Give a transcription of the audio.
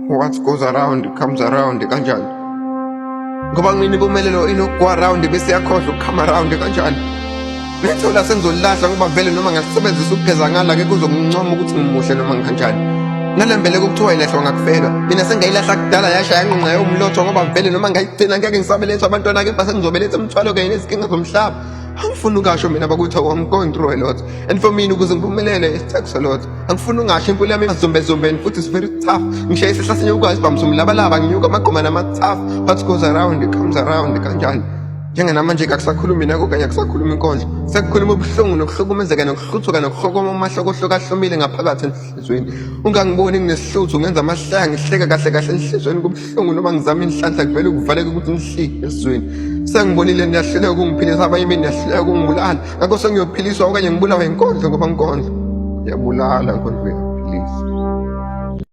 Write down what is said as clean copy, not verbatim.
What goes around comes around kanjani? Ngoba mina impumelelo inoku-go around bese yakhohlwa uku-come around kanjani? Ngithola sengizolahla ngoba vele noma ngasebenzisa ukugeza ngala ke kuzokuncoma ukuthi ngimuhle noma ngikanjani. Nale mbeleko kuthiwa ilahlwa ngakufelwa. Mina sengayilahla kudala yasha yanqunqa yomlotho ngoba vele noma ngayigcina ngeke ngisabeletha abantwana kepha sengizobeletha imithwalo kanye nezinkinga zomhlaba. Angifuni ukasho mina bakuthi I'm going through a lot. And for mina ukuze ngiphumelele it takes a lot. Angifuni ungasho impilo yami izombezombeni futhi it's very tough. Ngishaye isihlahla senyuka isibhamu somlabalaba nginyuka amagquma nama-tough. What goes around it comes around kanjani? Njenganamanje kakusakhulumi nako kanye akusakhulumi inkondlo. Sekukhuluma ubuhlungu nokuhlukumezeka nokuhluthuka nokuhlokoma umahlokohloko ahlomile ngaphakathi enhliziyweni. Ungangiboni nginesihluthu ngenza amahlaya ngihleka kahle kahle enhliziyweni kubuhlungu noma ngizama inhlanhla kuvele kuvaleke ukuthi ngihlike esizweni. Sengibonile niyahluleka ukungiphilisa abanye benu niyahluleka ukungibulala. Ngakho sengiyophiliswa okanye ngibulawe inkondlo ngoba inkondlo iyabulala, inkondlo iyaphilisa.